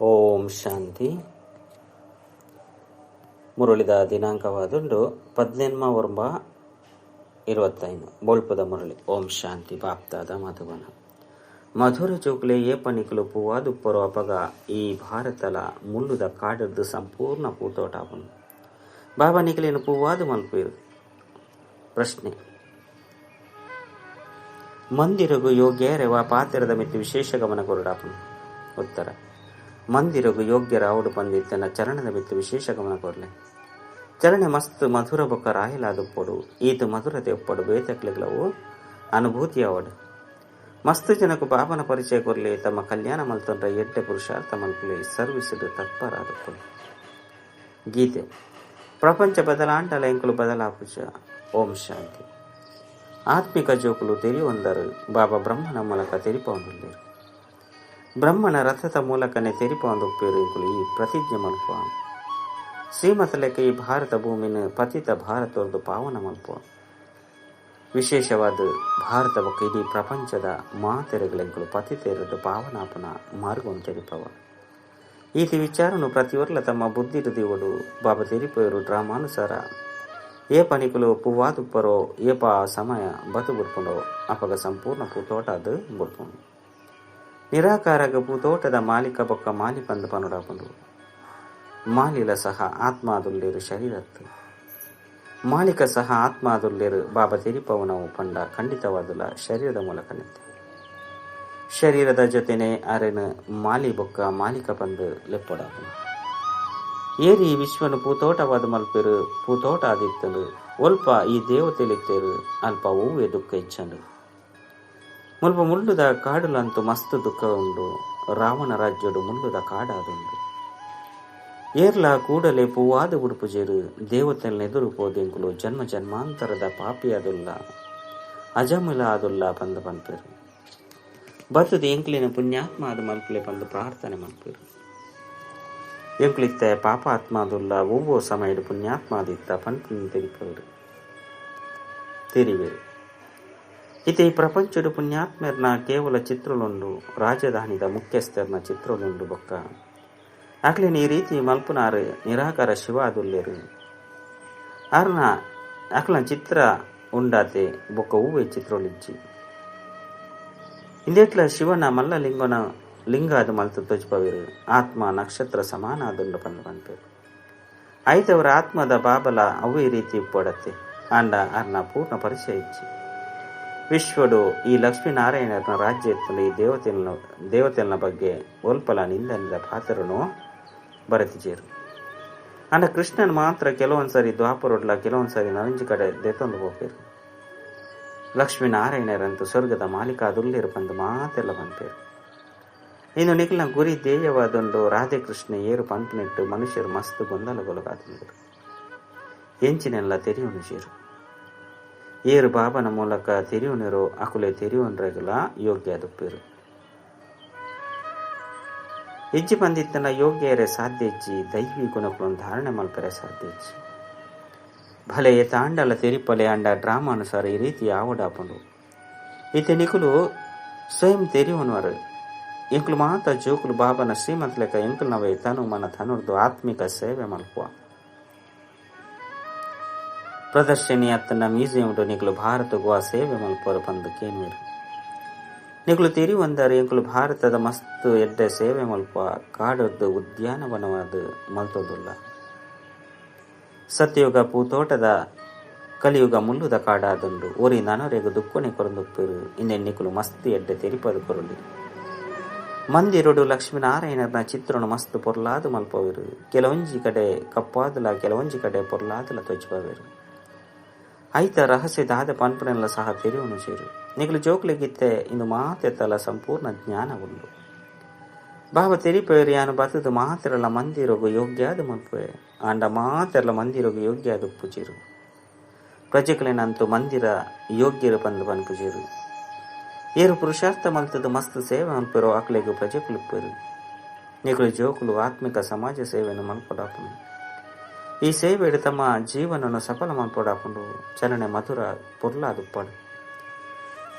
ಓಂ ಶಾಂತಿ. ಮುರಳಿದ ದಿನಾಂಕವಾದುಂಡು 18/9/25. ಬೋಳ್ಪದ ಮುರಳಿ. ಓಂ ಶಾಂತಿ. ಬಾಪ್ತಾದ ಮಧುಬನ. ಮಧುರ ಚೋಕ್ಲೆ ಏಪನಿಕಲು ಪೂವಾದುಪ್ಪರು ಅಪಗ ಈ ಭಾರತಲ ಮುಳ್ಳುದ ಕಾಡದ್ದು ಸಂಪೂರ್ಣ ಪೂತೋಟಾಪನು. ಬಾಬಾ ನಿಕಲೇನು ಪೂವಾದು ಮಲ್ಪೇರು. ಪ್ರಶ್ನೆ: ಮಂದಿರಗು ಯೋಗ್ಯರೆವ ಪಾತ್ರದ ಮಿತ್ತು ವಿಶೇಷ ಗಮನ ಕೊರಡಾಪನು. ಉತ್ತರ: ಮಂದಿರಗು ಯೋಗ್ಯರ ಆವುಡು ಪಂದಿತ್ತನ ಚರಣದ ಮಿತ್ತು ವಿಶೇಷ ಗಮನ ಕೊರಲೆ. ಚರಣೆ ಮಸ್ತ್ ಮಧುರ ಬೊಕ್ಕ ರಾಯಲಾದುಪ್ಪಡು. ಈತ ಮಧುರತೆ ಒಪ್ಪಡು ಬೇತಕ್ಲೆಗ್ಲವು ಅನುಭೂತಿ ಅವಡು. ಮಸ್ತ್ ಜನకు ಬಾಬನ ಪರಿಚಯ ಕೊರಲಿ. ತಮ್ಮ ಕಲ್ಯಾಣ ಮಲ್ತೊಂಡ್ರ ಎಡ್ಡೆ ಪುರುಷಾರ್ಥ ಮಲ್ಪುಲೆ. ಸರ್ವಿಸಿಡು ತತ್ಪರಾದುಪ್ಪಡು. ಗೀತೆ: ಪ್ರಪಂಚ ಬದಲಾಂಡಲ ಎಂಕುಲು ಬದಲಾಪುಜ. ಓಂ ಶಾಂತಿ. ಆತ್ಮಿಕ ಜೋಕುಲು ತೆರಿಯೊಂದರು ಬಾಬಾ ಬ್ರಹ್ಮನ ಮೂಲಕ ತೆರಿಪೊಂದುಲ್ಲೆರ್. ಬ್ರಹ್ಮನ ರಥದ ಮೂಲಕನೇ ತೆರಿಪೊಂದುಪ್ಪೆರ್ ಎಂಕುಲು ಈ ಪ್ರತಿಜ್ಞೆ ಮಲ್ಪುವ. ಶ್ರೀಮತಲೆಕ್ಕ ಈ ಭಾರತ ಭೂಮಿನ ಪತಿತ ಭಾರತೊರ್ದು ಪಾವನ ಮಲ್ಪುವ. ವಿಶೇಷವಾದ ಭಾರತ ಬೊಕ್ಕ ಇಡೀ ಪ್ರಪಂಚದ ಮಾತೆರೆಗಳೆಂಕುಲು ಪತಿತೆರದು ಪಾವನಾಪನ ಮಾರ್ಗವನ್ನು ತೆರಿಪವ. ಈತಿ ವಿಚಾರನು ಪ್ರತಿಯೊರ್ಲ ತಮ್ಮ ಬುದ್ಧಿಡು ದಿವಡು. ಬಾಬಾ ತೆರಿಪೆಯರು ಡ್ರಾಮಾನುಸಾರ ಏ ಪನಿಕುಲು ಪೂವಾದುಪ್ಪರೋ ಏಪ ಸಮಯ ಬತು ಬುಡ್ಪುಂಡೋ ಅಪಗ ಸಂಪೂರ್ಣ ಪೂತೋಟ ಅದು ಬುಡ್ಪುಂಡು. ನಿರಾಕಾರಗ ಪೂತೋಟದ ಮಾಲಿಕ ಬೊಕ್ಕ ಮಾಲಿ ಪಂದು ಪನುಡಾಪುಂಡು. ಮಾಲಿಲ ಸಹ ಆತ್ಮಾದುಲ್ಲೇರು ಶರೀರತ್ತು. ಮಾಲಿಕ ಸಹ ಆತ್ಮಾದುಲ್ಲೇರು ಬಾಬಾ ತೆರಿಪವನವು ಪಂಡ ಖಂಡಿತವಾದುಲ ಶರೀರದ ಮೂಲಕ ನಿತ್ಯ. ಶರೀರದ ಜೊತೆನೆ ಅರೆನು ಮಾಲಿ ಬೊಕ್ಕ ಮಾಲಿಕ ಪಂದು ಲೆಪ್ಪೊಡಾಪುಂಡು. ಏರಿ ವಿಶ್ವನು ಪೂತೋಟವಾದ ಮಲ್ಪೆರು ಪೂತೋಟ ಆದಿತ್ತನು. ಒಲ್ಪ ಈ ದೇವತೆಲಿತ್ತೇರು ಅಲ್ಪ ಹೂವೆ ದುಃಖ ಇಚ್ಚಂಡು. ಮುಲ್ಪ ಮುಳ್ಳುದ ಕಾಡುಲಂತೂ ಮಸ್ತ್ ದುಃಖ ಉಂಡು. ರಾವಣ ರಾಜ್ಯಡು ಮುಳ್ಳುದ ಕಾಡಾದುಂಡು. ಏರ್ಲ ಕೂಡಲೇ ಪೂವಾದ ಉಡುಪುಜೇರು ದೇವತೆಲ್ನ ಎದುರು ಪೋದೆಂಕುಲು ಜನ್ಮ ಜನ್ಮಾಂತರದ ಪಾಪಿಯಾದುಲ್ಲ ಅಜಮುಲ ಆದುಲ್ಲ ಪಂದು ಪನ್ಪೇರು. ಬತ್ತದ ಎಂಕ್ಲಿನ ಪುಣ್ಯಾತ್ಮ ಅದು ಮಲ್ಪಲೆ ಪಂದು ಪ್ರಾರ್ಥನೆ ಮಲ್ಪೇರು. ಎಂಕ್ಲಿತ್ತ ಪಾಪಾತ್ಮಾದುಲ್ಲ ಒವ್ವೋ ಸಮಯಡು ಪುಣ್ಯಾತ್ಮಾದಿತ್ತ ಪನ್ಪುನ ತೆರಿಪೇರು ತೆರಿವೇರು. ಇತೆ ಈ ಪ್ರಪಂಚಡು ಪುಣ್ಯಾತ್ಮೆರ್ನ ಕೇವಲ ಚಿತ್ರಲುಂಡು. ರಾಜಧಾನಿದ ಮುಖ್ಯಸ್ಥರ್ನ ಚಿತ್ರಲುಂಡು ಬೊಕ್ಕ ಅಕ್ಲಿನ ಈ ರೀತಿ ಮಲ್ಪುನಾರು ನಿರಾಕಾರ ಶಿವ ಅದುಲ್ಲೇರು. ಅರ್ನ ಅಕ್ಲನ ಚಿತ್ರ ಉಂಡಾತೆ ಬೊಕ್ಕ ಹೂವೆ ಚಿತ್ರೊಲಿಜ್ಜಿ. ಇಂದೆಟ್ಲ ಶಿವನ ಮಲ್ಲ ಲಿಂಗನ ಲಿಂಗ ಅದು ಮಲ್ತು ತೋಜ್ಪವೇರು. ಆತ್ಮ ನಕ್ಷತ್ರ ಸಮಾನ ಅದುಂಡು ಪಂದು ಪನ್ಪೇರು. ಐತವರ ಆತ್ಮದ ಬಾಬಲ ಅವೇ ರೀತಿ ಪೊಡತ್ತೆ ಅಂಡ ಅರ್ನ ಪೂರ್ಣ ಪರಿಚಯ ಇಚ್ಚಿ. ವಿಶ್ವಡು ಈ ಲಕ್ಷ್ಮೀನಾರಾಯಣನ ರಾಜ್ಯ ಎತ್ತಲು ಈ ದೇವತೆನ ಬಗ್ಗೆ ಒಲ್ಪಲ ನಿಂದನಿದ ಪಾತ್ರನು ಬರೆತಿಜೇರು. ಅಂಡ ಕೃಷ್ಣನ್ ಮಾತ್ರ ಕೆಲವೊಂದ್ಸರಿ ದ್ವಾಪರೊಡ್ಲ ಕೆಲವೊಂದ್ಸರಿ ನರಂಜಿ ಕಡೆ ದೆತ್ತೊಂದು ಹೋಗ್ಬೇರು. ಲಕ್ಷ್ಮೀನಾರಾಯಣರಂತೂ ಸ್ವರ್ಗದ ಮಾಲೀಕ ಅದುಲ್ಲೇರು ಬಂದು ಮಾತೆಲ್ಲ ಪನ್ಪೇರು. ಇನ್ನು ನಿಖಿಲ್ನ ಗುರಿ ಧ್ಯೇಯವಾದೊಂದು ರಾಧೆ ಕೃಷ್ಣ ಏರು ಪಂಪನಿಟ್ಟು ಮನುಷ್ಯರು ಮಸ್ತ್ ಗೊಂದಲಗೊಳಗಾದರು. ಎಂಚಿನೆಲ್ಲ ತೆರಿಯುನು ಜೇರು. ಏರು ಬಾಬನ ಮೂಲಕ ತೆರಿಯುನಿರೋ ಅಕುಲೆ ತೆರಿಯುನ್ರೆಗುಲ ಯೋಗ್ಯ ದುಪ್ಪೇರು. ಇಜ್ಜಿ ಬಂದಿತ್ತನ ಯೋಗ್ಯರೇ ಸಾಧ್ಯ ಇಜ್ಜಿ. ದೈವಿ ಗುಣಗಳನ್ನು ಧಾರಣೆ ಮಲ್ಪರೆ ಸಾಧ್ಯ ಇಜ್ಜಿ. ಭಲೆ ತಾಂಡಲ ತೆರಿಪಲೆ ಅಂಡ ಡ್ರಾಮಾನುಸಾರ ಈ ರೀತಿ ಆವಡಾಪುಂಡು. ಈತೆ ನಿಕುಲು ಸ್ವಯಂ ತೆರಿಯುವನವರು. ಎಂಕುಲು ಮಾತ ಜೋಕುಲು ಬಾಬನ ಶ್ರೀಮಂತ ಲೆಕ್ಕ ಎಂಕುಲ್ನವೇ ತನು ಮನ ತನುರ್ದು ಆತ್ಮಿಕ ಸೇವೆ ಮಲ್ಪುವ. ಪ್ರದರ್ಶನಿ ಅತ್ತನ ಮ್ಯೂಸಿಯಂ ನಿಕುಲು ಭಾರತ ಗೋವಾ ಸೇವೆ ಮಲ್ಪುವರು ಪಂದು ಕೇನ್ವೇರು. ನಿಕುಲು ತೆರಿವಂದರು ಎಂಕುಲು ಭಾರತದ ಮಸ್ತ್ ಎಡ್ಡೆ ಸೇವೆ ಮಲ್ಪುವ. ಕಾಡದ್ದು ಉದ್ಯಾನವನವಾದ ಮಲ್ತೊಂದುಲ್ಲ. ಸತ್ಯಯುಗ ಪೂತೋಟದ ಕಲಿಯುಗ ಮುಳ್ಳುದ ಕಾಡಾದುಂಡು. ಓರಿ ನನರೆಗು ದುಕ್ಕೊನೆ ಕೊರಂದುಪ್ಪೇರು. ಇನ್ನೆ ನಿಕುಲು ಮಸ್ತ್ ಎಡ್ಡೆ ತೆರಿಪದು ಕೊರಲಿ. ಮಂದಿರಡು ಲಕ್ಷ್ಮೀನಾರಾಯಣನ ಚಿತ್ರನು ಮಸ್ತ್ ಪೊರ್ಲಾದು ಮಲ್ಪವೇರು. ಕೆಲವೊಂಜಿ ಕಡೆ ಕಪ್ಪಾದುಲ ಕೆಲವೊಂಜಿ ಕಡೆ ಪೊರ್ಲಾದುಲ ತೊಜ್ಪವೇರು. ಐತ ರಹಸ್ಯದಾದ ಪನ್ಪನೆಲ್ಲ ಸಹ ತೆರಿಯುವನು ಸೇರು. ನಿಕಲು ಜೋಕ್ಲಿಗಿತ್ತೆ ಇಂದು ಮಾತೆತ್ತಲ ಸಂಪೂರ್ಣ ಜ್ಞಾನ ಉಂಡು. ಬಾಬಾ ತೆರಿಪೇರು ಯಾನು ಬತ್ತದು ಮಾತೆರಲ ಮಂದಿರಗು ಯೋಗ್ಯಾದ ಮಲ್ಪುವೆ. ಆಂಡ ಮಾತೆರಲ ಮಂದಿರಗು ಯೋಗ್ಯಾದ ಪೂಜೆರು. ಪ್ರಜೆಗಳೇನಂತೂ ಮಂದಿರ ಯೋಗ್ಯರು ಪಂದು ಪನ್ಪುಜೇರು. ಏರು ಪುರುಷಾರ್ಥ ಮಲ್ತದ ಮಸ್ತ್ ಸೇವೆ ಮಲ್ಪೆರೋ ಅಕ್ಲೆಗು ಪ್ರಜೆಕುಲುಪ್ಪೇರು. ನಿಕಲು ಜೋಕುಲು ಆತ್ಮಿಕ ಸಮಾಜ ಸೇವೆಯನ್ನು ಮಲ್ಪೊಡಾಪುಂಡು. ಈ ಸೇವೆಡು ತಮ್ಮ ಜೀವನವನ್ನು ಸಫಲ ಮಲ್ಪೊಡಾಪುಂಡು. ಚಲನೆ ಮಧುರ ಪೊರ್ಲಾದುಪ್ಪಡು.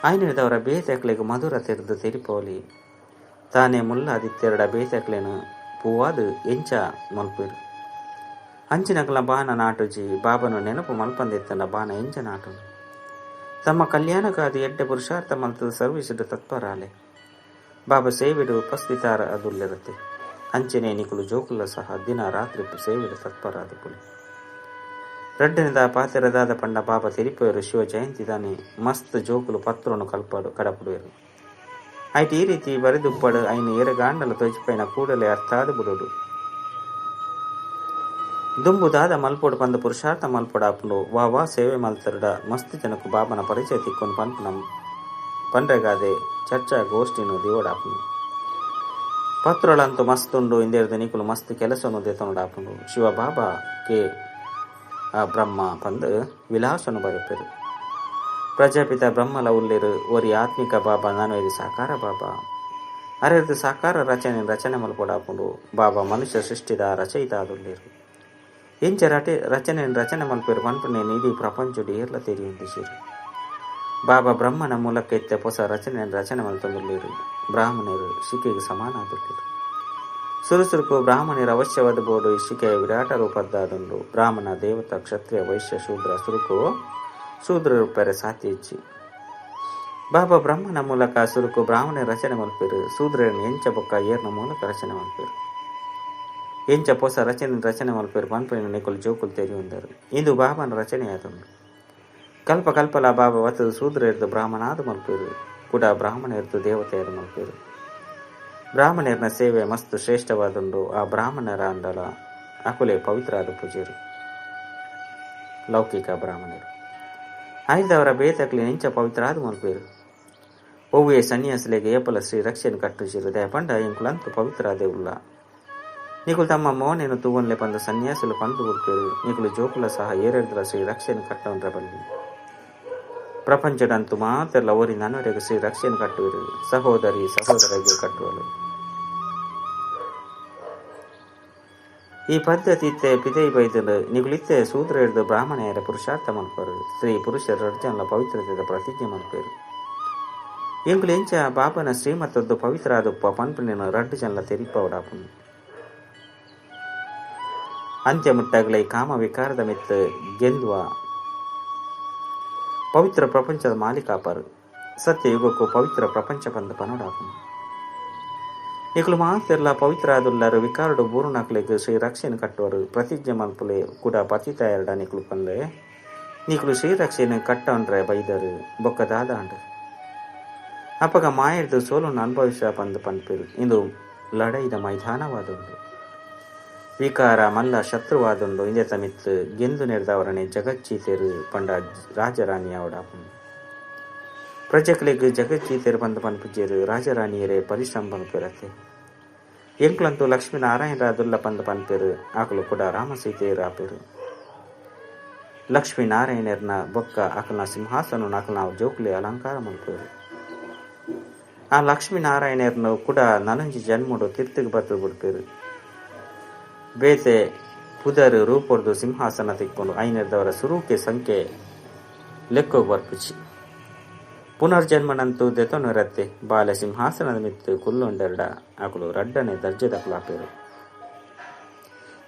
ಆಯ್ನಿಡ್ದವರ ಬೇತಕ್ಲೆಗು ಮಧುರ ತೆರೆದು ತೆರಿಪೋಲಿ. ತಾನೇ ಮುಲ್ಲಾದಿತ್ತೆರಡ ಬೇತಕ್ಲೇನು ಪೂವಾದು ಎಂಚ ಮಲ್ಪೇರು ಅಂಚಿನಕಲ ಬಾನ ನಾಟುಜಿ ಬಾಬನು ನೆನಪು ಮಲ್ಪಂದಿತ್ತನ ಬಾನ ಎಂಚ ನಾಟು ತಮ್ಮ ಕಲ್ಯಾಣಕ್ಕಾದ ಎಡ್ಡೆ ಪುರುಷಾರ್ಥ ಮಲ್ತದ ಸರ್ವಿಸಿಡು ತತ್ಪರಾಲೆ ಬಾಬಾ ಸೇವೆಡು ಉಪಸ್ಥಿತಾರ ಅದುಲ್ಲಿರುತ್ತೆ ಅಂಚನೆ ನಿಕುಲು ಜೋಕುಲ ಸಹ ದಿನ ರಾತ್ರಿ ಸೇವೆಡು ತತ್ಪರಾದ ಪುಲಿ ರಡ್ಡನಿದ ಪಾತೆರದಾದ ಪಂಡ ಬಾಬಾ ತೆರಿಪೇರು ಶಿವ ಜಯಂತಿ ದಾನೆ ಮಸ್ತ್ ಜೋಕುಲು ಪತ್ರನು ಕಲ್ಪಡು ಕಡಪಡುವೆರು ಐಟ್ ಈ ರೀತಿ ಬರೆದುಪ್ಪಡು ಐನ ಏರಗಾಂಡಲ ತೊಜಿಪೈನ ಕೂಡಲೇ ಅರ್ಥಾದ ಬುಡುಡು ದುಂಬು ದಾದ ಮಲ್ಪೋಡು ಪಂದ ಪುರುಷಾರ್ಥ ಮಲ್ಪೊಡಾಪುಂಡು ವಾ ವಾ ಸೇವೆ ಮಲ್ತರಡ ಮಸ್ತ್ ಜನకు ಬಾಬನ ಪರಿಚಯ ತಿಕ್ಕೊಂಡು ಪನ್ಪುನ ಪಂಡ್ರೆಗಾದೆ ಚರ್ಚಾ ಗೋಷ್ಠಿನು ದಿವಡಾಪುಂಡು ಪತ್ರಗಳಂತೂ ಮಸ್ತುಂಡು ಇಂದೇರ್ದ ನಿಕುಲು ಮಸ್ತ್ ಕೆಲಸನು ದೆತೊಂಡಾಪುಂಡು ಶಿವ ಬಾಬಾ ಕೆ ಆ ಬ್ರಹ್ಮ ಪಂದು ವಿಲಾಸನು ಬರೆಪೆರು ಪ್ರಜಾಪಿತ ಬ್ರಹ್ಮಲ ಉಲ್ಲೇರು ಒರಿ ಆತ್ಮಿಕ ಬಾಬಾ ನಾನು ಸಾಕಾರ ಬಾಬಾ ಅರೆರ್ದು ಸಾಕಾರ ರಚನೆ ರಚನೆ ಮಲ್ಪೊಡಾಪುಂಡು ಬಾಬಾ ಮನುಷ್ಯ ಸೃಷ್ಟಿದ ರಚಯಿತ ಅದುಲ್ಲೇರು ಎಂಚ ರಟೆ ರಚನೆ ರಚನೆ ಮಲ್ಪೇರು ಪನ್ಪುನೆ ಇಡೀ ಪ್ರಪಂಚಡು ಏರ್ಲ ತೆರಿಯುಂದು ಶಿರು ಬಾಬಾ ಬ್ರಹ್ಮನ ಮೂಲಕ ಇತ್ತೆ ಹೊಸ ರಚನೆ ರಚನೆ ಮಲ್ತೊಂದುಲ್ಲೇರು ಬ್ರಾಹ್ಮಣರು ಶಿಕೆಗೆ ಸಮಾನಾದುಲ್ಲೇರು ಸುರುಸುರುಕು ಬ್ರಾಹ್ಮಣರ ಅವಶ್ಯವಾದ ಬೋರ್ಡು ಶಿಕೆಯ ವಿರಾಟ ರೂಪದ್ದಾದುಂಡು ಬ್ರಾಹ್ಮಣ ದೇವತಾ ಕ್ಷತ್ರಿಯ ವೈಶ್ಯ ಶೂದ್ರ ಸುರುಕು ಶೂದ್ರ ರೂಪರೆ ಸಾತಿ ಇಚ್ಚಿ ಬಾಬಾ ಬ್ರಹ್ಮನ ಮೂಲಕ ಸುರುಕು ಬ್ರಾಹ್ಮಣ ರಚನೆ ಮಲ್ಪೇರು ಶೂದ್ರನ ಎಂಚ ಬೊಕ್ಕ ಏರ್ನ ಮೂಲಕ ರಚನೆ ಮಲ್ಪೇರು ಎಂಚ ಪೊಸ ರಚನೆ ರಚನೆ ಮಲ್ಪೇರು ಪನ್ಪುನ ನಿಕುಲು ಜೋಕುಲು ತೆರಿಯುಂದರು ಇಂದು ಬಾಬನ ರಚನೆಯಾದುಂಡು ಕಲ್ಪ ಕಲ್ಪಲ ಬಾಬಾ ವತ್ತದು ಶೂದ್ರ ಇರ್ದು ಬ್ರಾಹ್ಮಣಾದ ಮಲ್ಪೇರು ಕೂಡ ಬ್ರಾಹ್ಮಣ ಇರ್ದು ದೇವತೆಯರು ಮಲ್ಪೇರು ಬ್ರಾಹ್ಮಣರ್ನ ಸೇವೆ ಮಸ್ತ್ ಶ್ರೇಷ್ಠವಾದುಂಡು ಆ ಬ್ರಾಹ್ಮಣರ ಅಂದಲ ಅಕುಲೆ ಪವಿತ್ರಾದ ಪೂಜೆರು ಲೌಕಿಕ ಬ್ರಾಹ್ಮಣರು ಆಯ್ದವರ ಬೇತಕ್ಲಿ ನಿಂಚ ಪವಿತ್ರಾದ ಮಲ್ಪೇರು ಒವ್ವೇ ಸನ್ಯಾಸಲೆಗೆ ಏಪಲ ಶ್ರೀ ರಕ್ಷೆಯನ್ನು ಕಟ್ಟುಜಿರು ದಯಪಂಡ ಇಂಕುಲಂತು ಪವಿತ್ರಾದೆ ಉಲ್ಲ ನಿಕುಲು ತಮ್ಮ ಮೋನೇನು ತೂವನ್ಲೆ ಪಂದ ಸನ್ಯಾಸುಲು ಪಂದು ಕೊಡ್ಪೇರು ನಿಕುಲು ಜೋಕುಲ ಸಹ ಏರೆಡ್ದಲ ಶ್ರೀ ರಕ್ಷೆಯನ್ನು ಕಟ್ಟವನ್ರ ಬಲ್ಲಿ ಪ್ರಪಂಚದಂತೂ ಮಾತೆಲ್ಲ ಓರಿ ನನ್ನವರೆಗೆ ಶ್ರೀ ರಕ್ಷೆಯನ್ನು ಕಟ್ಟುವರು ಸಹೋದರಿ ಸಹೋದರಿಗೆ ಕಟ್ಟುವರು. ಈ ಪದ್ಧತಿ ಇತ್ತೆ ಪಿದೈ ಬೈದಲು ನಿಗುಲಿತ್ತೆ ಸೂದ್ರ ಹಿಡಿದು ಬ್ರಾಹ್ಮಣೆಯರ ಪುರುಷಾರ್ಥ ಮಲ್ಪರು ಸ್ತ್ರೀ ಪುರುಷರ ರಡ್ಜನ್ಲ ಪವಿತ್ರತೆದ ಪ್ರತಿಜ್ಞೆ ಮಲ್ಪೇರು. ಎಂಕುಲು ಎಂಚ ಬಾಬನ ಶ್ರೀಮತದ್ದು ಪವಿತ್ರ ಆದುಪ್ಪ ಪನ್ಪುನೇನು ರಡ್ಡು ಜನಲ ತೆರಿಪವಡಾಪುನು. ಅಂತ್ಯ ಮುಟ್ಟಾಗಲೇ ಕಾಮ ವಿಕಾರದ ಮೆತ್ತ ಗೆಲ್ಲುವ ಪವಿತ್ರ ಪ್ರಪಂಚದ ಮಾಲೀಕಾಪರು ಸತ್ಯಯುಗಕ್ಕೂ ಪವಿತ್ರ ಪ್ರಪಂಚ ಬಂದ ಪನೋಡಾಪುನು. ನಿಕುಲು ಮಾತೆರ್ಲ ಪವಿತ್ರ ಆದುಲ್ಲರು ವಿಕಾರಡು ಬೂರುನಕ್ಲೆಗ್ ಶ್ರೀ ರಕ್ಷೆಯನ್ನು ಕಟ್ಟುವರು ಪ್ರತಿಜ್ಞೆ ಮಲ್ಪುಲೆ ಕೂಡ ಪತಿತ ಎರಡ ನಿಕುಲು ಪನ್ಲೆ ನಿಕುಲು ಶ್ರೀ ರಕ್ಷೆಯನ್ನು ಕಟ್ಟವನ್ರೆ ಬೈದರು ಬೊಕ್ಕ ದಾದಾಂಡು ಅಪಗ ಮಾಯರ್ದು ಸೋಲನ್ನು ಅನುಭವಿಸ ಪಂದು ಪನ್ಪೇರು. ಇಂದು ಲಡೈದ ಮೈದಾನವಾದುಂಡು ವಿಕಾರ ಮಲ್ಲ ಶತ್ರುವಾದುಂಡು ಇಂದೆ ತಮಿತ್ತು ಗೆಂದು ನೆರೆದವರನೆ ಜಗಚ್ಚೀತೆರು ಪಂಡ ರಾಜರಾಣಿಯವಡಾಪುನು. ಪ್ರಜೆಗಳಿಗೆ ಜಗಚ್ಚೀತೆರು ಬಂದು ಪನ್ಪುಜೇರು ರಾಜರಾಣಿಯರೇ ಪರಿಶ್ರಮ ಪನ್ಪೇರತ್ತೆ. ಎಂಕುಲಂತೂ ಲಕ್ಷ್ಮೀನಾರಾಯಣರಾದುಲ್ಲ ಪಂದು ಪನ್ಪೇರು ಆಕಲು ಕೂಡ ರಾಮಸೀತೆಯರು ಆಪೇರು. ಲಕ್ಷ್ಮೀನಾರಾಯಣರ್ನ ಬೊಕ್ಕ ಆಕಲ್ನ ಸಿಂಹಾಸನ ಆಕಲ್ನ ಜೋಕುಲೆ ಅಲಂಕಾರ ಮಲ್ಪೇರು. ಆ ಲಕ್ಷ್ಮೀನಾರಾಯಣರ್ನು ಕೂಡ ನನಂಜಿ ಜನ್ಮಡು ತಿರ್ತಿಗೆ ಬತ್ತು ಬಿಡ್ಪೇರು. ಬೇತೆ ಪುದರು ರೂಪೊರ್ದು ಸಿಂಹಾಸನ ತಿಕ್ಕೊಂಡು ಐನರ್ದವರ ಸುರೂಕೆ ಸಂಖ್ಯೆ ಲೆಕ್ಕೋಗಿ ಬರ್ಪುಚಿ. ಪುನರ್ಜನ್ಮನಂತೂ ದೆತೊನರತ್ತೆ ಬಾಲ ಸಿಂಹಾಸನದ ಮಿತ್ತು ಕುಲ್ಲೊಂಡೆರಡ ಅಕುಲು ರಡ್ಡನೆ ದರ್ಜೆದಕುಲು ಆಪೇರು.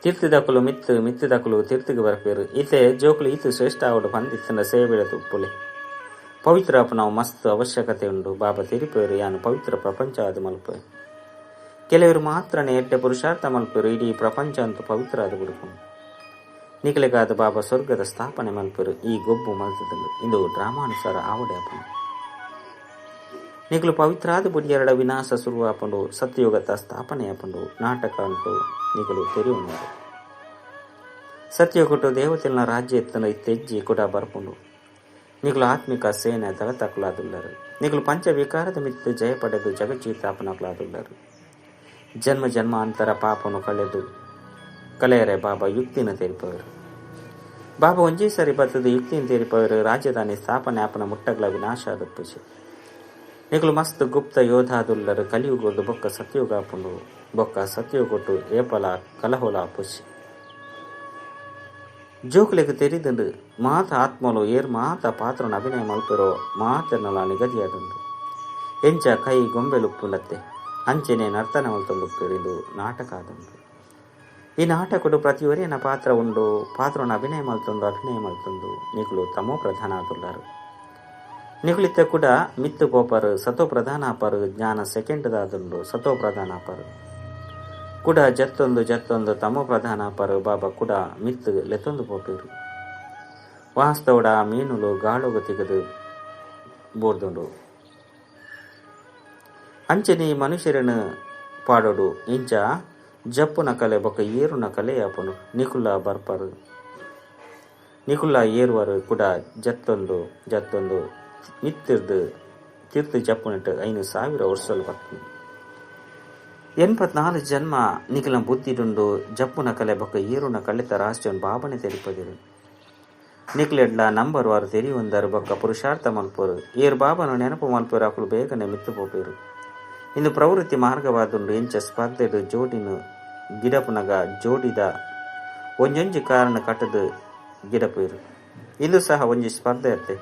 ತೀರ್ಥದಕುಲು ಮಿತ್ತು ಮಿತ್ತದಕುಲು ತೀರ್ಥಿಗೆ ಬರ್ಪೇರು. ಈತೆ ಜೋಕುಲು ಈತು ಶ್ರೇಷ್ಠ ಆವಡು ಬಂದಿತ್ತನ ಸೇವೆಡ ತುಪ್ಪುಲೆ ಪವಿತ್ರ ನಾವು ಮಸ್ತ್ ಅವಶ್ಯಕತೆ ಉಂಡು. ಬಾಬಾ ತಿರಿಪೇರು ಯಾನು ಪವಿತ್ರ ಪ್ರಪಂಚ ಅದು ಮಲ್ಪೆ. ಕೆಲವರು ಮಾತ್ರನೇ ಎಡ್ಡೆ ಪುರುಷಾರ್ಥ ಮಲ್ಪೇರು ಇಡೀ ಪ್ರಪಂಚ ಅಂತೂ ಪವಿತ್ರ ಅದು ಬಿಡುಕೊಂಡು ನಿಕಲೆಗಾದ ಬಾಬಾ ಸ್ವರ್ಗದ ಸ್ಥಾಪನೆ ಮಲ್ಪೇರು. ಈ ಗೊಬ್ಬು ಮಲ್ತದಳು ಇಂದು ಡ್ರಾಮಾನುಸಾರ ಆವಡೆ ಅಪನು. ನಿಕಲು ಪವಿತ್ರಾದ ಬುಡಿಯರಡ ವಿನಾಶ ಸುರುವಾಪಂಡು ಸತ್ಯಯುಗದ ಸ್ಥಾಪನೆ ಅಪಂಡು ನಾಟಕ ಅಂತೂ ನಿಕಲು ತೆರೆಯುವರು. ಸತ್ಯಯುಗಟ್ಟು ದೇವತೆಲ್ನ ರಾಜ್ಯ ಎತ್ತನ ಇತ್ತೆಜ್ಜಿ ಕೂಡ ಬರ್ಪುಂಡು. ನಿಕಲು ಆತ್ಮಿಕ ಸೇನೆ ದಳತಕುಲಾದುಲ್ಲರು. ನಿಕಲು ಪಂಚ ವಿಕಾರದ ಮಿತ್ತು ಜಯ ಪಡೆದು ಜಗಜ್ಜೀತಾಪನಕುಲಾದುಲ್ಲರು. ಜನ್ಮ ಜನ್ಮಾಂತರ ಪಾಪನು ಕಳೆದು ಕಲೆಯರೆ ಬಾಬಾ ಯುಕ್ತಿನ ತೆರಿಪವರು. ಬಾಬಾ ಒಂಜೇ ಸರಿ ಬತ್ತದ ಯುಕ್ತಿನ ತೆರಿಪವರು. ರಾಜಧಾನಿ ಸ್ಥಾಪನೆ ಆಪನ ಮುಟ್ಟಗಳ ವಿನಾಶ ಆದಪ್ಪುಜಿ. ನಿಕಲು ಮಸ್ತ್ ಗುಪ್ತ ಯೋಧಾದುಲ್ಲರು. ಕಲಿಯುಗದು ಬೊಕ್ಕ ಸತ್ಯುಗ ಆಪುಂಡು. ಬೊಕ್ಕ ಸತ್ಯುಗೊಟ್ಟು ಏಪಲ ಕಲಹೋಲ ಆಪುಜಿ. ಜೋಕುಲೆಗ್ ತೆರಿದುಂಡು ಮಾತ ಆತ್ಮಲು ಏರ್ ಮಾತ ಪಾತ್ರನ ಅಭಿನಯ ಮಲ್ಪೆರೋ ಮಾತೆರ್ನಲ ನಿಗದಿಯಾದುಂಡು. ಎಂಚ ಕೈ ಗೊಂಬೆಲುಪ್ಪುಲತ್ತೆ ಅಂಚೆನೆ ನರ್ತನ ಮಲ್ತೊಂದುಪ್ಪೆರ್. ಇಂದು ನಾಟಕ ಆದುಂಡು. ಈ ನಾಟಕಡು ಪ್ರತಿಯೊರಿಯನ ಪಾತ್ರ ಉಂಡು. ಪಾತ್ರನ ಅಭಿನಯ ಮಲ್ತೊಂದು ಅಭಿನಯ ಮಲ್ತೊಂದು ನಿಕುಲು ತಮೋ ಪ್ರಧಾನ ಆದುಲ್ಲಾರು. ನಿಕುಲಿತ್ತ ಕೂಡ ಮಿತ್ತು ಪೋಪರು, ಸತೋ ಪ್ರಧಾನ ಆಪರು. ಜ್ಞಾನ ಸೆಕೆಂಡ್ ದಾದುಂಡು, ಸತೋ ಪ್ರಧಾನ ಆಪರು. ಕೂಡ ಜತ್ತೊಂದು ಜತ್ತೊಂದು ತಮೋ ಪ್ರಧಾನ ಆಪರು. ಬಾಬಾ ಕೂಡ ಮಿತ್ತು ಲೆತ್ತೊಂದು ಪೋಪೇರು. ವಾಸ್ತವಡ ಮೀನುಲು ಗಾಳುಗು ತಿಗದು ಬೋರ್ದುಂಡು. ಅಂಚನೆ ಮನುಷ್ಯರನ್ನು ಪಾಡೋಡು. ಇಂಚ ಜಪ್ಪುನ ಕಲೆ ಬೊಕ್ಕ ಏರುನ ಕಲೆ ಆಪುಂಡು. ನಿಕುಲ ಬರ್ಪರು, ನಿಕುಲ ಏರುವರು. ಕೂಡ ಜತ್ತೊಂದು ಜತ್ತೊಂದು ಮಿತ್ತಿರ್ದು ತೀರ್ಥ ಜಪ್ಪುನಟ್ಟು 5000 ವರ್ಷలు ಬರ್ತದೆ. 84 ಜನ್ಮ ನಿಖಲ ಬುದ್ಧಿಡುಂಡು. ಜಪ್ಪುನ ಕಲೆ ಬೊಕ್ಕ ಏರುನ ಕಲೆತ ರಾಷ್ಟ್ರವನ್ನು ಬಾಬನೆ ತೆರಿಪದಿರು. ನಿಕ್ಲೆಡ್ಲ ನಂಬರ್ ವಾರು ತೆರಿಯೊಂದರು ಬೊಕ್ಕ ಪುರುಷಾರ್ಥ ಮಲ್ಪರು. ಏರು ಬಾಬನು ನೆನಪು ಮಲ್ಪರು ಅಕುಲು ಬೇಗನೆ ಮಿತ್ತು ಪೋಪೇರು. ಇಂದು ಪ್ರವೃತ್ತಿ ಮಾರ್ಗವಾದುಂಡು. ಎಂಚ ಸ್ಪರ್ಧೆಡು ಜೋಡಿನು ಗಿಡಪುನಗ ಜೋಡಿದ ಒಂಜೊಂಜಿ ಕಾರಣ ಕಟ್ಟದು ಗಿಡಪೇರು. ಇಂದು ಸಹ ಒಂಜಿ ಸ್ಪರ್ಧೆ ಅತ್ತೆ.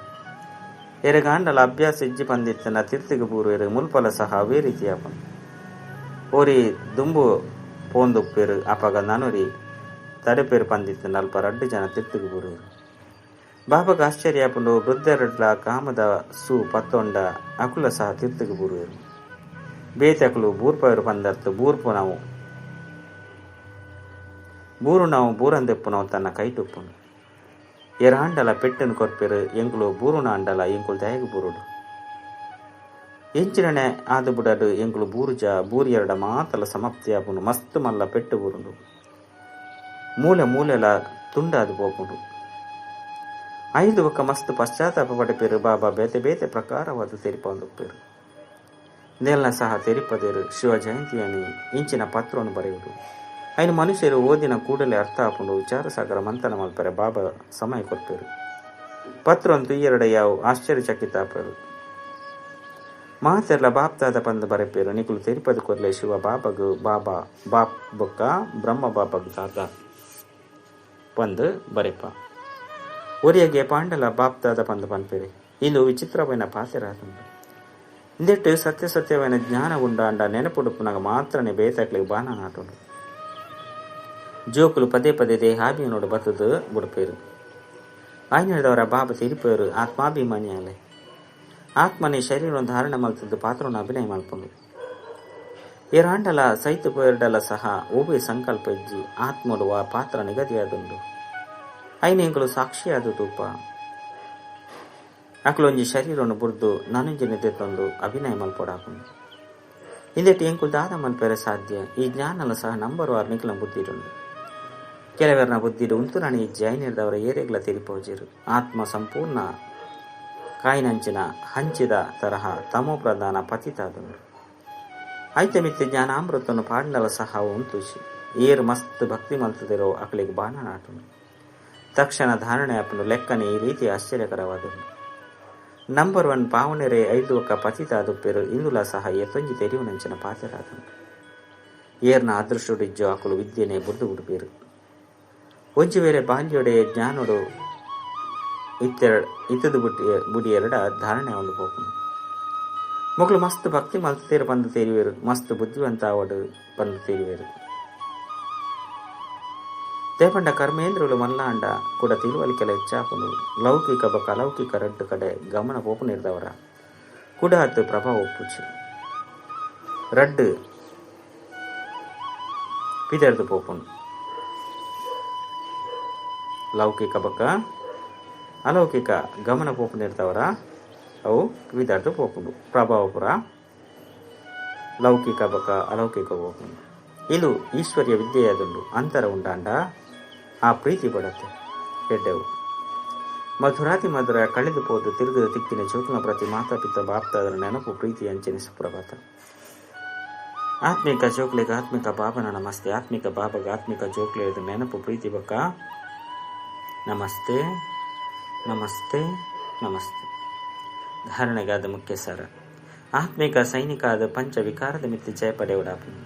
ಎರೆಗಾಂಡಲ ಅಭ್ಯಾಸ ಇಜ್ಜಿ ಪಂದಿತ್ತನ ತಿರ್ತಿಗೆ ಬೂರು ಎರು ಮುಲ್ಪಲ ಸಹ ಅವೇ ರೀತಿಯಾಪನು. ಓರಿ ದುಂಬು ಪೋಂದುಪ್ಪೇರು ಅಪಗ ನನೊರಿ ತಡೆಪೇರು ಪಂದಿತ್ತನ ಅಲ್ಪ ರಡ್ಡು ಜನ ತಿರ್ತಿಗೆ ಬೂರುವರು. ಬಾಬಾಗ ಆಶ್ಚರ್ಯ ಆಪುಂಡು. ವೃದ್ಧರಡ್ಲ ಕಾಮದ ಸೂ ಪತ್ತೊಂಡ ಅಕುಲ ಸಹ ತಿರ್ತಿಗೆ ಬೂರುವರು. ಬೇತೆ ಅಕುಲು ಬೂರ್ಪವರು ಪಂದರ್ತು ಬೂರ್ಪು ನಾವು ಬೂರು ನಾವು ಬೂರಂದೆಪ್ಪುನವು ತನ್ನ ಕೈಟುಪ್ಪುನು. ಎರಾಂಡಲ ಪೆಟ್ಟನು ಕೊರ್ಪೆರು ಎಂಕುಲು ಬೂರುನ ಅಂಡಲ ಎಂಕುಲು ದಯಗು ಬೂರುಡು. ಎಂಚಿನನೆ ಆದು ಬುಡಡು ಎಂಕುಲು ಬೂರುಜ ಬೂರಿಯರಡ ಮಾತಲ ಸಮಾಪ್ತಿ ಆಪುಂಡು. ಮಸ್ತ್ ಮಲ್ಲ ಪೆಟ್ಟು ಬೂರುಂಡು. ಮೂಲೆ ಮೂಲೆಲ ತುಂಡಾದು ಪೋಪುಂಡು. ಐದು ಒಕ್ಕ ಮಸ್ತ್ ಪಶ್ಚಾತ್ತಾಪ ಪಡೆಪೇರು. ಬಾಬಾ ಬೇತೆ ಬೇತೆ ಪ್ರಕಾರವಾದ ತೆರಿಪೊಂದುಪ್ಪೇರು. ನೆಲ್ನ ಸಹ ತೆರಿಪದೇರು. ಶಿವ ಜಯಂತಿಯನಿ ಇಂಚಿನ ಪತ್ರವನ್ನು ಬರೆಯುವುದು. ಐನು ಮನುಷ್ಯರು ಓದಿನ ಕೂಡಲೇ ಅರ್ಥ ಆಪುಂಡು. ವಿಚಾರಸಾಗರ ಮಂಥನ ಮಲ್ಪರೆ ಬಾಬಾ ಸಮಯ ಕೊರ್ಪೇರು. ಪತ್ರವನ್ನು ತುಯ್ಯರಡ ಯಾವು ಆಶ್ಚರ್ಯಚಕಿತ ಆಪರು. ಮಾತೆರ್ಲ ಬಾಪ್ತಾದ ಪಂದು ಬರೆಪೇರು. ನಿಕುಲು ತೆರಿಪದು ಕೊರ್ಲೆ ಶಿವ ಬಾಬಗು ಬಾಬಾ ಬಾಪ್ ಬೊಕ್ಕ ಬ್ರಹ್ಮ ಬಾಬಗ್ ತಾತ ಪಂದು ಬರೆಪ. ಒರಿಯಗೆ ಪಾಂಡಲ ಬಾಪ್ತಾದ ಪಂದು ಪನ್ಪೇರೆ. ಇಂದು ವಿಚಿತ್ರವೈನ ಪಾತೆರಾದುಂಡು. ಇಂದೆಟ್ಟು ಸತ್ಯ ಸತ್ಯమైన ಜ್ಞಾನ ಉಂಡಾಂಡ ನೆನಪುಡುಪುನಗ ಮಾತ್ರನೇ ಬೇತಕ್ಲಿಗೆ ಬಾಣ ನಾಟುಂಡು. ಜೋಕುಲು ಪದೇ ಪದೇ ದೇಹಾಭಿಮಾನೋಡು ಬತ್ತದು ಬುಡುಪೇರು. ಆಯ್ನದವರ ಬಾಬಾ ತಿರುಪೇರು ಆತ್ಮಾಭಿಮಾನಿಯಾಲೆ. ಆತ್ಮನೇ ಶರೀರವನ್ನು ಧಾರಣ ಮಲ್ತದ್ದು ಪಾತ್ರವನ್ನು ಅಭಿನಯ ಮಲ್ಪುಂಡು. ಏರಾಂಡಲ ಸೈತು ಪೇರ್ಡಲ ಸಹ ಓಬೆ ಸಂಕಲ್ಪ ಇಜ್ಜಿ. ಆತ್ಮಡು ಆ ಪಾತ್ರ ನಿಗದಿಯಾದುಂಡು. ಐನೆಂಕುಲು ಸಾಕ್ಷಿಯಾದ ತೂಪ. ಅಕುಲೊಂಜಿ ಶರೀರವನ್ನು ಬುರ್ದು ನಾನೊಂಜಿ ನಿದ್ದೆ ತಂದು ಅಭಿನಯ ಮಲ್ಪೊಡಾಪುಂಡು. ಇಂದೆಟ್ಟು ಎಂಕುಲು ದಾದ ಮಲ್ಪೆರೆ ಸಾಧ್ಯ. ಈ ಜ್ಞಾನಲ ಸಹ ನಂಬರ್ ವಾರ್ ನಿಖಲ ಬುದ್ಧಿರುಂಡು. ಕೆಲವರನ ಬುದ್ಧಿಡು ಉಂತುನಣಿ ಇಜ್ಜಿ. ಐನಿರ್ದವರ ಏರೆಗ್ಲ ತೆರಿಪೋಜಿರು. ಆತ್ಮ ಸಂಪೂರ್ಣ ಕಾಯಿನಂಚಿನ ಹಂಚಿದ ತರಹ ತಮೋ ಪ್ರಧಾನ ಪತಿತಾದುಂಡು. ಐತೆ ಮಿತ್ತೆ ಜ್ಞಾನಾಮೃತವನ್ನು ಪಾಡ್ನಲ ಸಹ ಉಂತುಜಿ. ಏರು ಮಸ್ತ್ ಭಕ್ತಿ ಮಲ್ತದಿರೋ ಅಕಲಿಗೆ ಬಾಣ ನಾಟುಂಡು. ತಕ್ಷಣ ಧಾರಣೆ ಆಪುಂಡು. ಲೆಕ್ಕನೆ ಈ ರೀತಿ ಆಶ್ಚರ್ಯಕರವಾದುಂಡು. ನಂಬರ್ 1 ಪಾವನೆರೆ ಐದು ಒಕ್ಕ ಪತಿತಾದುಪ್ಪೆರು. ಇಂದುಲ ಸಹ ಎತ್ತೊಂಜಿ ತೆರಿಯುನಂಚಿನ ಪಾತೆರಾದುಂಡು. ಏರ್ನ ಅದೃಷ್ಟುಡಿಜ್ಜೋ ಅಕುಲು ವಿದ್ಯೆನೆ ಬುರ್ದು ಬಿಡುಪೇರು. ಒಂಜಿ ವೇಳೆ ಬಾಲ್ಯೊಡೆ ಜ್ಞಾನೋಡು ಇತ್ತದು ಬುಡಿಯೆರಡ ಧಾರಣೆ ಒಂದು ಪೋಪುಂಡು. ಮೊಕಲು ಮಸ್ತ್ ಭಕ್ತಿ ಮಲ್ತೇರು ಪಂದು ತೇರಿವೇರು. ಮಸ್ತ್ ಬುದ್ಧಿವಂತ ಆವಡು ಪಂದು ತೇರಿವೇರು. ದೇಪಂಡ ಕರ್ಮೇಂದ್ರುಲು ಮಲ್ಲಾಂಡ ಕೂಡ ತಿಳುವಳಿಕೆಲ ಹೆಚ್ಚಾಪುಂಡು. ಲೌಕಿಕ ಬೊಕ್ಕ ಅಲೌಕಿಕ ರಡ್ಡು ಕಡೆ ಗಮನ ಪೋಪುನಿರ್ದವರ ಕೂಡ ಅತ್ತು ಪ್ರಭಾವ ಒಪ್ಪುಚಿ ರಡ್ಡು ಪಿದರ್ದು ಪೋಪುಂಡು. ಲೌಕಿಕ ಬೊಕ್ಕ ಅಲೌಕಿಕ ಗಮನ ಪೋಪುನಿರ್ದವರ ಅವು ಪಿದರ್ದು ಪೋಪುಂಡು. ಪ್ರಭಾವ ಪುರ ಲೌಕಿಕ ಬೊಕ್ಕ ಅಲೌಕಿಕ ಪೋಪುಂಡು. ಇದು ಈಶ್ವರ್ಯ ವಿದ್ಯೆಯಾದುಂಡು. ಅಂತರ ಉಂಡಾಂಡ ಆ ಪ್ರೀತಿ ಬಡತ್ತೆ ಎಡ್ಡೆವು. ಮಧುರಾತಿ ಮಧುರ ಕಳೆದು ಪೋದು ತಿರುಗದ ತಿಕ್ಕಿನ ಚೌಕನ ಪ್ರತಿ ಮಾತಾ ಪಿತ ಬಾಪ್ತಾದರ ನೆನಪು ಪ್ರೀತಿ ಅಂಚನೆ ಸುಪ್ರಭಾತ. ಆತ್ಮಿಕ ಜೋಕ್ಲೆಗೆ ಆತ್ಮಿಕ ಬಾಬನ ನಮಸ್ತೆ. ಆತ್ಮಿಕ ಬಾಬಗ ಆತ್ಮಿಕ ಜೋಕ್ಲೆಯದು ನೆನಪು ಪ್ರೀತಿ ಬೊಕ್ಕ ನಮಸ್ತೆ ನಮಸ್ತೆ ನಮಸ್ತೆ. ಧಾರಣೆಗಾದ ಮುಖ್ಯ ಸಾರ. ಆತ್ಮಿಕ ಸೈನಿಕ ಆದ ಪಂಚ ವಿಕಾರದ ಮಿತ್ತಿ ಜಯ ಪಡೆಯುಡಾಪುಂಡು.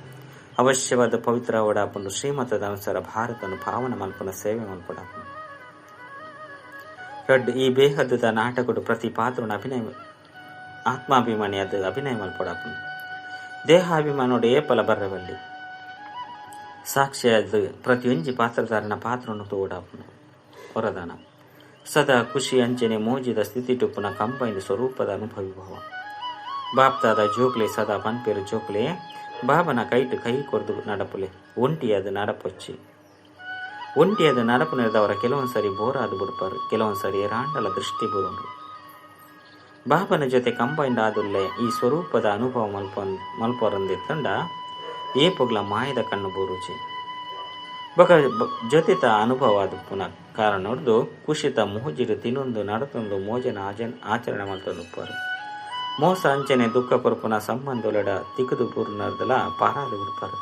ಅವಶ್ಯವಾದ ಪವಿತ್ರ ಓಡಾಪುಂಡು. ಶ್ರೀಮತದ ಅನುಸಾರ ಭಾರತನು ಪಾವನ ಮಲ್ಪನ ಸೇವೆ ಮಲ್ಪಡಾಪುಂಡು. ರಡ್ಡು ಈ ಬೇಹದ್ದದ ನಾಟಕಡು ಪ್ರತಿ ಪಾತ್ರನ ಅಭಿನಯ ಆತ್ಮಾಭಿಮಾನಿಯಾದ ಅಭಿನಯ ಮಲ್ಪಡಾಪುಂಡು. ದೇಹಾಭಿಮಾನೋಡು ಏಪಲ ಬರ್ರವಲ್ಲಿ. ಸಾಕ್ಷಿಯಾದ ಪ್ರತಿಯೊಂಜಿ ಪಾತ್ರಧಾರನ ಪಾತ್ರವನ್ನು ತೋಡಾಪುನು. ವರದಾನ ಸದಾ ಖುಷಿ ಅಂಚನೆ ಮೋಜಿದ ಸ್ಥಿತಿ ಟುಪ್ಪುನ ಕಂಬೈಂಡ್ ಸ್ವರೂಪದ ಅನುಭವಿ ಭವ. ಬಾಪ್ತಾದ ಜೋಕ್ಲೆ ಸದಾ ಪನ್ಪೇರು ಜೋಕ್ಲೆ ಬಾಬನ ಕೈಟ್ ಕೈ ಕೊರ್ದು ನಡಪುಲೆ ಒಂಟಿಯಾದ ನಡಪೊಚ್ಚಿ. ಒಂಟಿಯಾದ ನಡಪು ನೆರೆದವರ ಕೆಲವೊಂದು ಸಾರಿ ಬೋರಾದ ಬುಡ್ಪಾರು, ಕೆಲವೊಂದು ಸಾರಿ ರಾಂಡಲ ದೃಷ್ಟಿ ಬುರುಂಡು. ಬಾಬನ ಜೊತೆ ಕಂಬೈಂಡ್ ಆದುಲ್ಲೆ ಈ ಸ್ವರೂಪದ ಅನುಭವ ಮಲ್ಪೊರಂದಿತ್ತಂಡ ಏಪೊಗ್ಲ ಮಾಯದ ಕಣ್ಣು ಬೂರುಚಿ. ಬೊಕ ಜೊತೆತ ಅನುಭವ ಆದುಪ್ಪುನ ಕಾರಣೊಡ್ದು ಕುಷಿತ ಮೋಜಿಡು ತಿನೊಂದು ನಡತೊಂದು ಮೋಜನ ಆಚರಣೆ ಮಲ್ತೊಂದುಪ್ಪರು. ಮೋಸ ಅಂಚನೆ ದುಃಖ ಕೊರ್ಪುನ ಸಂಬಂಧೊಲೆಡ ತಿಕ್ಕುದು ಬೂರ್ನರ್ದಲ ಪಾರಾದ ಬಿಡ್ಪಾರು.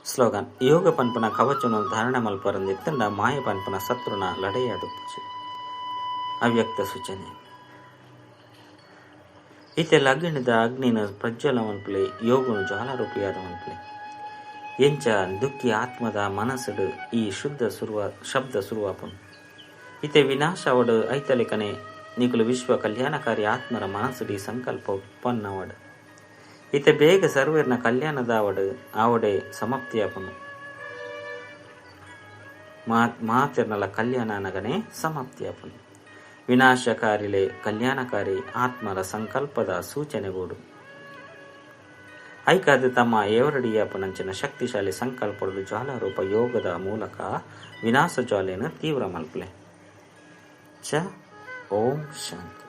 ಸ್ಲೋಗನ್ ಯೋಗ ಪನ್ಪುನ ಕವಚನು ಧಾರಣೆ ಮಲ್ಪರಂದಿತ್ತಂಡ ಮಾಯ ಪನ್ಪುನ ಶತ್ರುನ ಲಡೆಯಾದುಪ್ಪುಚಿ. ಅವ್ಯಕ್ತ ಸೂಚನೆ ಇತ್ತೆ ಲಗ್ನದ ಅಗ್ನಿನ ಪ್ರಜ್ವಲ ಮನ್ಪುಲೆ ಯೋಗನು ಜ್ವಾಲಾರೂಪಿಯಾದ ಮನ್ಪುಲೆ. ಎಂಚ ದುಃಖಿ ಆತ್ಮದ ಮನಸ್ಸುಡು ಈ ಶುದ್ಧ ಸುರುವ ಶಬ್ದ ಸುರುವಾಪುನು. ಇತ್ತೆ ವಿನಾಶವಡು ಐತಲೆಕನೆ ನಿಕುಲು ವಿಶ್ವ ಕಲ್ಯಾಣಕಾರಿ ಆತ್ಮರ ಮನಸ್ಸುಡು ಈ ಸಂಕಲ್ಪ ಉತ್ಪನ್ನವಡು. ಇತ್ತೆ ಬೇಗ ಸರ್ವೇರ್ನ ಕಲ್ಯಾಣದಾವಡು ಆವಡೆ ಸಮಾಪ್ತಿಯಾಪುನು. ಮಾತೆರ್ನಲ ಕಲ್ಯಾಣ ನಗನೆ ಸಮಾಪ್ತಿಯಾಪುನು. ವಿನಾಶಕಾರಿಲೆ ಕಲ್ಯಾಣಕಾರಿ ಆತ್ಮರ ಸಂಕಲ್ಪದ ಸೂಚನೆಗೂಡು. ಐಕಾದ ತಮ್ಮ ಏವರಡಿಯಪನಂಚಿನ ಶಕ್ತಿಶಾಲಿ ಸಂಕಲ್ಪದ ಜ್ವಾಲಾರೂಪ ಯೋಗದ ಮೂಲಕ ವಿನಾಶ ಜ್ವಾಲೆಯನ್ನು ತೀವ್ರ ಮಲ್ಪಲೆ. ಚ ಓಂ ಶಾಂತಿ.